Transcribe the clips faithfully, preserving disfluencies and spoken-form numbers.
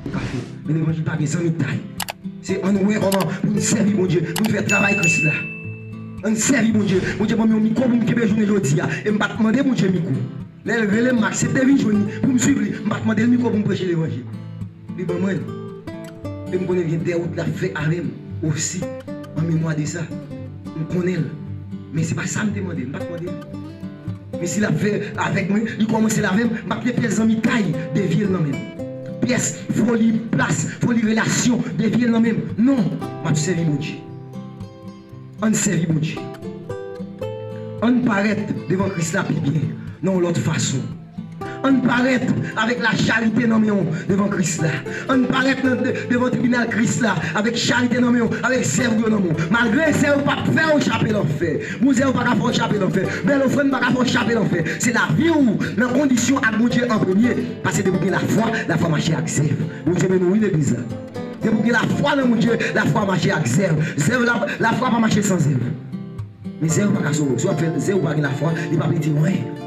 Kafe. Men levanjil pa gen zanmitay. Se ann wè kòman pou n sèvi Bondye, pou n fè travay Kris la. Ann sèvi Bondye. Bondye ban m yon mikwo pou m kenbe jounen jodi a. E m pa t mande Bondye mikwo. Lè l rele m, m aksepte vin jwenn li pou m swiv li. M pa t mande l mikwo pou m preche levanjil. Li ban mwen l. E m konnen gen de wout l ap fè avè m osi, an memwa de sa. M konnen l. Men se pa sa m te mande l. M pa t mande l. Men si l ap fè avèk mwen, li kòmanse l avè m, m ap gen pyès zanmitay devye l nan men m. Pyès foli plas, foli relasyon devye l nan men m. Non, m ap sèvi Bondye. Ann sèvi Bondye. Ann parèt devan Kris la pi byen, nan yon lòt fason. Ann parèt avèk lacharite nan men w devan Kris la. Ann parèt nan, de- devan tribinal Kris la avèk charite nan men w, avèk zèv ou yo nan men w. Malgre zèv pa fè w chape lanfè. Bon zèv pa ka fè w chape lanfè. Bèl ofrann pa ka fè w chape lanfè. Se lavi w nan kondisyon ak Bondye an premye. Paske depi w gen lafwa, lafwa mache ak zèv. Bondye beni w wi legliz la. Depi w gen lafwa nan Bondye, lafwa mache ak zèv. Zèv la, lafwa pa mache san zèv. Men zèv pa ka sove w. Si w ap fè zèv ou pa gen lafwa, li pa vle di anyen.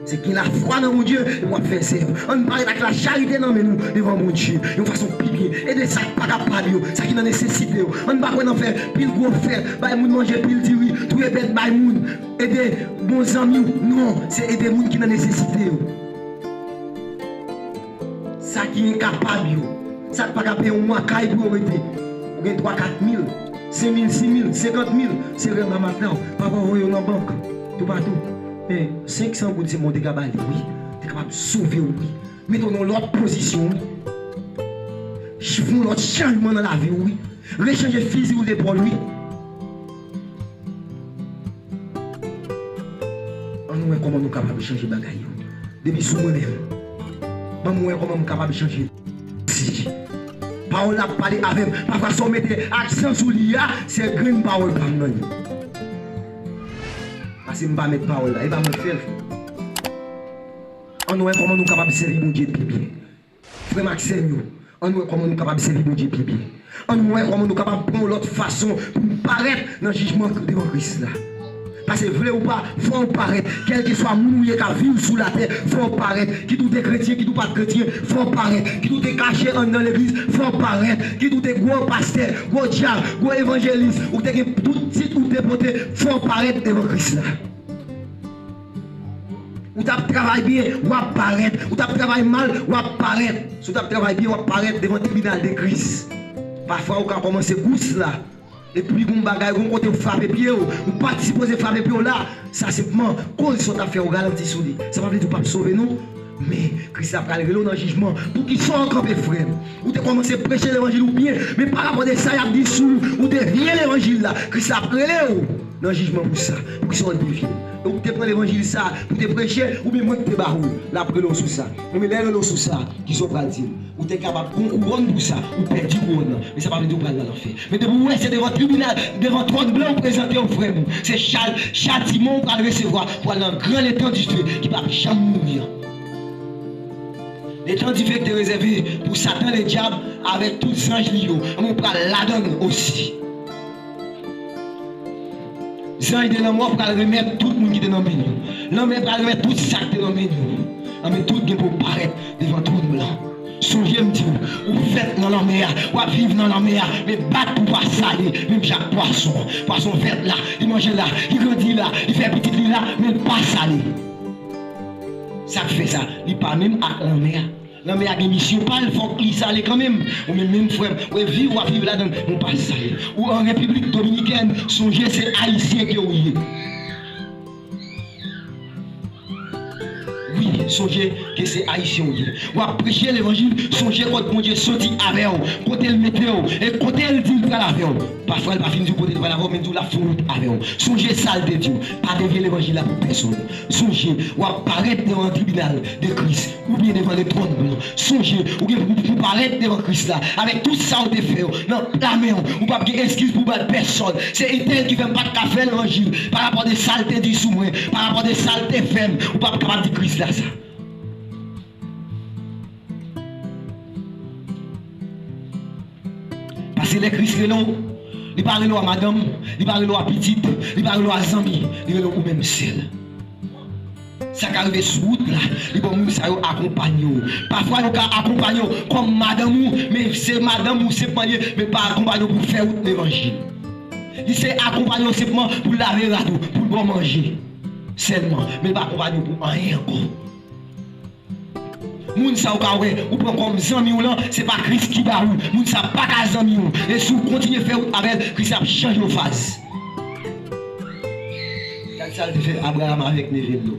Se gen lafwa nan Bondye epi w ap fè zèv. Ann parèt ak lacharite nan men nou devan Bondye yon fason pi byen. Ede sa k pa kapab yo, sa ki nan nesesite yo. Ann pa kwè nan fè pil gwo fèt, bay moun manje pil diri, touye bèt bay moun, ede bon zanmi w. Non, se ede moun ki nan nesesite yo. Sa ki enkapab yo, sa k pa ka peye yon mwa kay pou yo rete. Ou gen twa, kat mil, senk mil, sis mil, senkant mil, se rèl nan matla w. Papa voye yo nan bank, toupatou. Men senk san goud se mwen te ka ba li, wi. Te kapab sove w, wi. Mete w nan lòt pozisyon, wi. Ch- Fè yon lòt chanjman nan lavi w, wi. Rechanje fizi w lepòl, wi. Ann wè kòman nou kapab chanje bagay yo. Depi sou mwen menm. Ban m wè kòman m kapab chanje. Si pawòl la ap pale avè m, pafwa sa w mete aksan sou li a, se grenn pawòl pa m nan li. Paske m pa mèt pawòl la, e pa mwen k fè l. Ann wè kòman nou kapab sèvi Bondye pi byen. Frè m ak sè m yo, ann wè kòman nou kapab sèvi Bondye pi byen. Ann wè kòman nou kapab pran yon lòt fason pou n parèt nan jijman devan Kris la. Paske vle ou pa, fò w parèt. Kèlkeswa moun ou ye k ap viv sou latè, fò w parèt. Kit ou te kretyen, kit ou pa t kretyen, fò w parèt. Kit ou te kache anndan legliz, fò w parèt. Kit ou te gwo pastè, gwo dyak, gwo evanjelis, ou te gen tout tit ou te pote, fò w parèt devan Kris la. Ou t ap travay byen, w ap parèt. Ou t ap travay mal, w ap parèt. Si w t ap travay byen, w ap parèt devan tribinal de Kris. Pafwa, ou ka kòmanse kous la. Epi, gon bagay, gon kote w frape pye w. Ou pa t sipoze frape pye w la. Sa senpman koz sa w t ap fè, ou ralanti sou li. Sa pa vle di w p ap sove, non. Men, Kris la pral rele w nan jijman. Poukisa w kanpe, frè m? Ou te kòmanse preche levanjil ou byen, men parapò de sa y ap di sou ou, ou devye levanjil la. Kris la ap rele w nan jijman pou sa. Poukisa w devye? E ou te pran levanjil sa pou te preche, oubyen mwen ki te ba ou l? L ap rele w sou sa. Men lè l rele w sou sa, kisa w pral di l? Ou te kapab gon kouwòn pou sa, ou pèdi kouwòn nan. Men sa pa vle di w pral nan lanfè. Men depi w wè se devan tribinal, devan twòn blan w prezante w, frè m, se cha- chatiman w pral resevwa pou al nan gran letan dife ki p ap janm mouri an. Letan dife ki te rezève pou Satan Ledyab avèk tout zanj li yo, men w pral ladan l osi. Zanj de lanmò pral remèt tout moun ki te nan men yo. Lanmè pral remèt tout sa k te nan men yo. Anben tout gen pou parèt devan twòn blan. Sonje m di w, ou fèt nan lanmè a, w ap viv nan lanmè a, men bat pou w pa sale, menm jan ak pwason. Pwason vèt la, li manje la, li grandi la, li fè pitit li la, men l pa sale. Sa k fè sa? Li pa menm ak lanmè a. Lanmè a gen misyon pa l, fòk li sale kanmenm. Ou menm, menm frè m, ou viv, w ap viv ladan l, men w pa sale. Ou an Repiblik Dominikèn, sonje se Ayisyen ke w ye. Wi, sonje ke se Ayisyen w ye. W ap preche levanjil, sonje kot Bondye soti avè w, kote l mete w, e kote l di l pral avè w. Pafwa, l pa fin di w kote l pral avè w, men l di w l ap fè yon wout avè w. Sonje sa l te di w. Pa devye levanjil la pou pèsonn. Sonje, w ap parèt devan tribinal de Kris, oubyen devan le twòn blan. Sonje, ou gen pou, pou parèt devan Kris la, avèk tout sa w te fè yo, nan pla men w. Ou p ap gen eskiz pou bay pèsonn. Se entèl ki fè m pa t ka fè levanjil, pa rapò de sa l te di sou mwen, pa rapò de sa l te fè m, ou p ap kapab di Kris la sa. Paske lè Kris rele w, li pa rele w a madanm, li pa rele w a pitit, li pa rele w a zanmi, li rele w ou menm sèl. Sa ka rive sou wout la, li bon moun sa yo akonpanye w. Pafwa yo ka akonpanye w kòm madanm ou, men se madanm ou senpman ye, men pa akonpanye w pou fè wout levanjil. Li se akonpanye w senpman pou lave rad ou, pou l ba w manje sèlman, men l pa akonpanye w pou anyen ankò. Moun sa ou ka wè, ou pran kòm zanmi w lan, se pa Kris ki ba ou. Moun sa pa ka zanmi w. E si w kontinye fè wout avè l, Kris ap chanje w faz. Gad sa l te fè Abraram avèk neve l yo.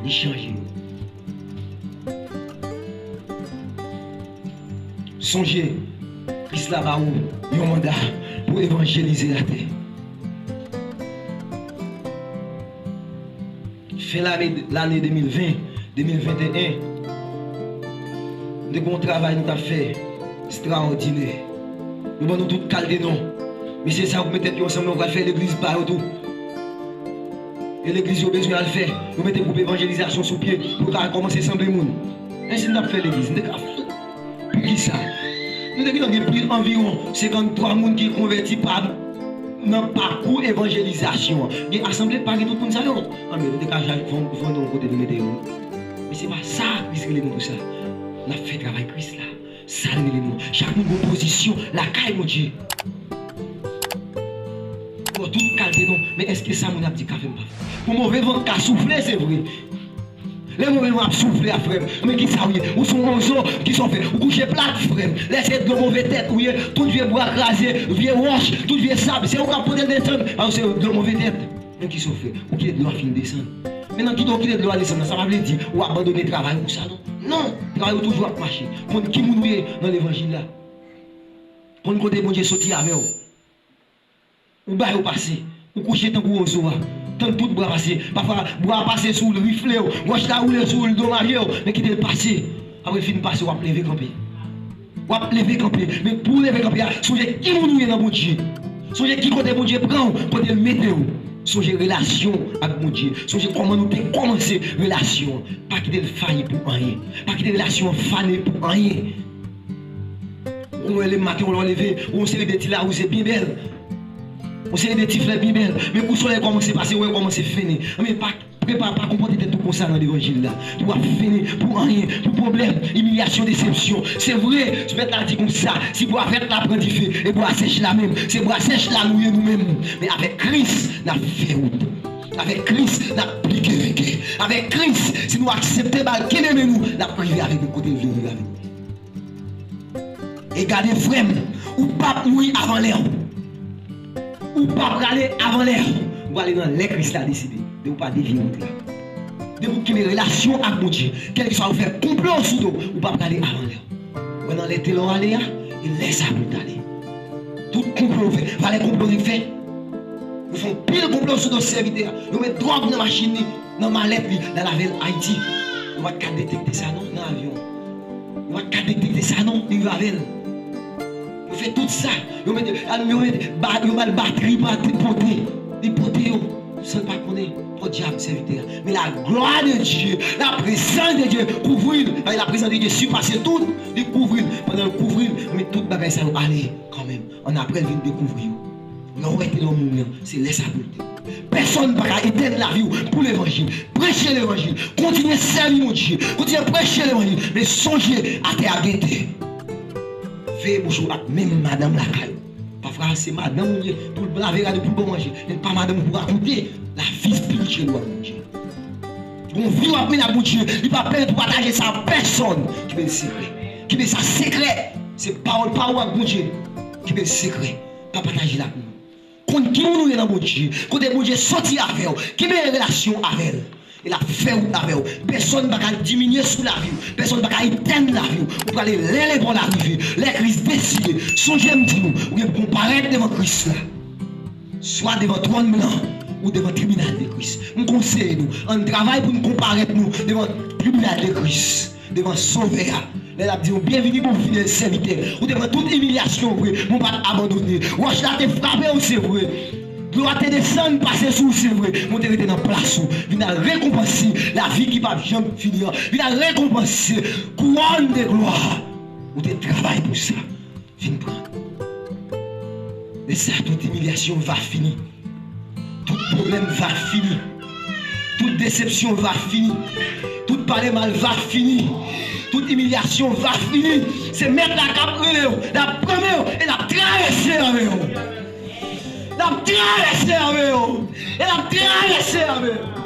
Li chanje yo. Sonje, Kris la ba ou yon manda pou evanjelize latè. Fen lane, lane de mil ven, de mil venteyen, nou te gen yon travay nou t ap fè, estraòdinè. Yo ban nou tout kalite non. Mesye sa yo k met tèt yo ansanm nan, yo pral fè legliz pa yo tou. E legliz yo bezwen al fè, yo mete gwoup evanjelizasyon sou pye pou yo ka kòmanse sanble moun. Men si n t ap fè legliz, n te ka fè l. Poukisa? Nou te gentan gen plis anviwon senkanntwa moun ki konvèti pa nan pakou evanjelizasyon an. Gen asanble pa gen tout moun sa yo. Anben, nou te ka ja vann yon kote nou mete yo. Men se pa sa Kris rele nou pou sa. N ap fè travay Kris la. Sa l rele nou. Chak moun gen pozisyon lakay Bondye. Bon, tout kalite non, men èske sa moun ap di ka fè m pa fè? Pou move van ka soufle, se vre. Lè move van ap soufle a, frè m, men kisa w ye? Ou se yon ozo, kisa w fè? Ou kouche plat, frè m. Lè se dlo move tèt ou ye, tout vye bwa kraze, vye wòch, tout vye sab, se ou k ap pote l desann, paske se dlo move tèt. Men kisa w fè? Ou kite dlo a fin desann. Men nan kite w kite dlo a desann nan, sa pa vle di ou abandone travay ou pou sa, non. Non! Travay ou toujou ap mache. Konn ki moun ou ye nan levanjil la. Konn kote Bondye soti avè w. Ou ba yo pase. Ou kouche tankou ozo a. Tann tout bwa pase. Pafwa, bwa a pase sou w, l rifle w. Wòch la woule sou w, l domaje w. Men kite l pase. Apre l fin pase, w ap leve kanpe. W ap leve kanpe. Men pou w leve kanpe a, sonje ki moun ou ye nan Bondye. Sonje ki kote Bondye pran w, kote l mete w. Sonje relasyon w ak Bondye. Sonje kòman nou te kòmanse relasyon an. Pa kite l fayi pou anyen. Pa kite relasyon an fane pou anyen. Ou wè lè maten w lè w leve, ou yon seri de ti lawouze byen bèl. Yon seri de ti flè byen bèl. Men kou solèy kòmanse pase, ou wè yo kòmanse fennen. Men pa prepa, pa konpòte tèt ou konsa nan levanjil la. Pou w ap fennen, pou anyen, pou pwoblèm, imilyasyon, desepsyon. Se vre, Mèt la di konsa, si bwa vèt la pran dife, e bwa sèch la menm, se bwa sèch la nou ye nou menm. Men avèk Kris, n ap fè wout. Avèk Kris, n ap pli ke venkè. Avèk Kris, si nou aksepte ba l kenbe men nou, n ap rive avèk nou kote l vle rive avèk nou. E gade, frè m, ou p ap mouri avan lè w. Ou p ap prale avan lè w. Ou prale nan lè Kris la deside. Men ou pa devye wout la. Depi w kenbe relasyon ak Bondye, kèlkeswa yo fè konplo sou do w, ou p ap prale avan lè w. Ou wè nan lè telò ale a, e lè sa pou l t ale. Tout konplo yo fè, valè konplo yo fè. Yo fè yon pil konplo sou do sèvitè a. Yo met dwòg nan machin li, nan malèt li, l al avè l Ayiti. Yo pa t ka detekte sa non nan avyon an. Yo pa t ka detekte sa non, li rive avè l. Yo fè tout sa. Yo mete, al, yo mete, ba, yo ba l batri, batri pote. Li pote yo. San l pa konnen. Podyab sèvitè a. Men la glwa de Dye, la prezans de Dye kouvri l. Paske la prezans de Dye sipase tout. Li kouvri l. Pandan l kouvri l, men tout bagay sa yo ale kanmenm. Annapre, l vin dekouvri yo. Lè w wè telò mouri an, se lè sa pou l te. Pèsonn pa ka etèn lavi w pou levanjil. Preche levanjil. Kontinye sèvi Bondye. Kontinye preche levanjil. Men sonje, atè a gen tè. Veye bouch ou ak menm madanm lakay ou. Pafwa, se madanm ou ye pou l lave rad ou, pou l ba w manje. Men pa madanm ou pou rakonte lavi espirityèl ou ak Bondye. Gon vi w ap mennen ak Bondye, li pa pèmèt ou pataje sa ak pèsonn. Kenbe l sekrè. Kenbe sa sekrè. Se pawòl pa ou ak Bondye. Kenbe l sekrè. Pa pataje l ak moun. Konn ki moun ou ye nan Bondye. Kote Bondye soti avè w. Kenbe relasyon avè l. E l ap fè wout avè w. Pèsonn pa ka diminye sou lavi w. Pèsonn pa ka etèn lavi w. Ou prale lè lebon la rive. Lè Kris deside. Sonje m di nou, ou gen pou konparèt devan Kris la. Swa devan twòn blan ou devan tribinal de Kris. M konseye nou, ann travay pou n konparèt nou devan tribinal de Kris, devan Sovè a. Lè l ap di nou, byenvini, bon fidèl sèvitè. Ou te pran tout imilyasyon vre, men w pa t abandone. Wòch la te frape w, se vre. Dlo a te desann pase sou w, se vre, men w te rete nan plas ou. Vin al rekonpanse lavi ki p ap janm fini an. Vin al rekonpanse kouwòn de glwa. Ou te travay pou sa. Vin pran. Lè sa, tout imilyasyon va fini. Tout pwoblèm va fini. Tout desepsyon va fini. Tout pale mal va fini. Tout imilyasyon va fini. Se Mèt la k ap rele w, l ap pran men w e l ap travèse avè w. L ap travèse avè w. E l ap travèse avè w.